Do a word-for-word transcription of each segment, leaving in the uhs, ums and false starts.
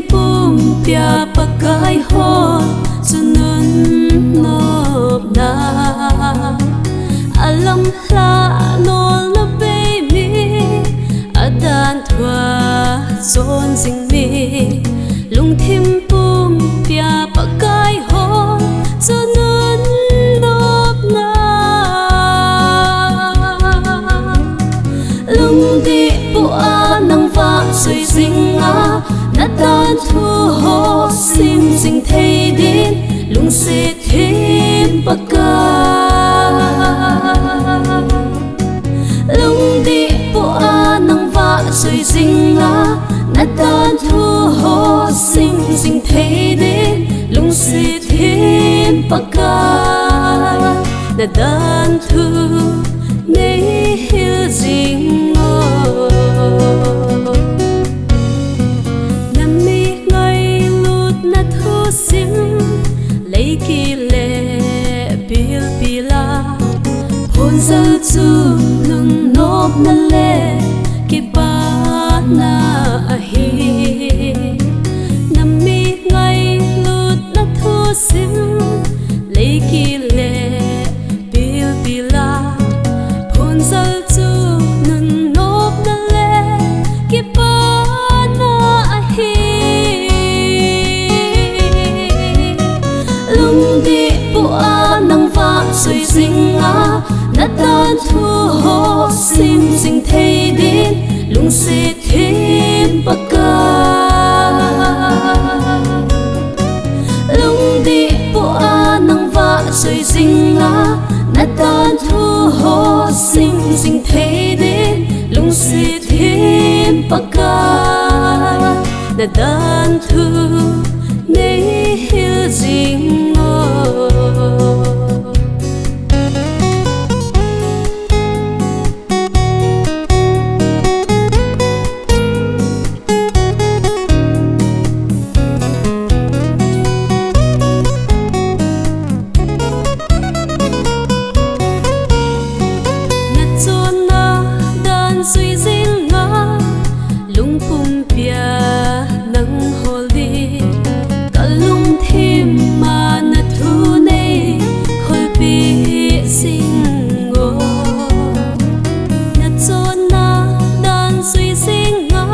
Pumpia Pakai hon chu nun nopna, alamlha nolna bei mi, adan thua chon jing mi, lungthim pumpia Pakai hon chu nun nopna. Lungdih pua nang vah soi jing a, na dan thu ho sim jing thei din, lungset thim Pakai. Lungdih pua nang vah soi jing a, na dan thu ho sim jing thei din, lungset thim Pakai. Na dan thu nei hil jing o. Na mi ngailutna thu sim, lei kile pilpila, phongjal chu nun nopna le kipana ahi. Na mi ngailutna thu sim, lei kile pilpila, phongjal chu nun nopna le kipana ahi. Lungdih pua nang vah soi jing a, na dan thu ho sim jing thei din, lungset thim Pakai. Lungdih pua nang vah soi jing a, na dan thu ho sim jing thei din, lungset thim Pakai. Na dan thu nei hil jing o. Na chonna dan soi jing a, lungpumpia nang hol din, ka lungthim a na thu nei kholpi jing o. Na chonna dan soi jing a,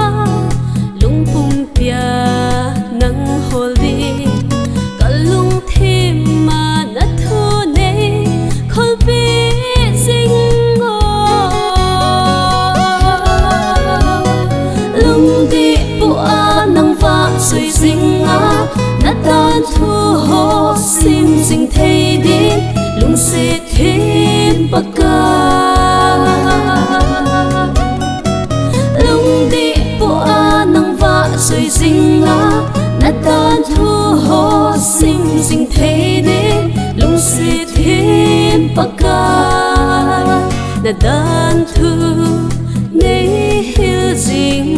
lungpumpia nang hol din, ka lungthim a na thu nei kholpi jing o. Lungdih pua nang vah soi jing a, na dan thu ho sim jing thei din, lungset thim Pakai. Lungdih pua nang vah soi jing a, na dan thu ho sim jing thei din, lungset thim Pakai. Na dan thu nei hil jing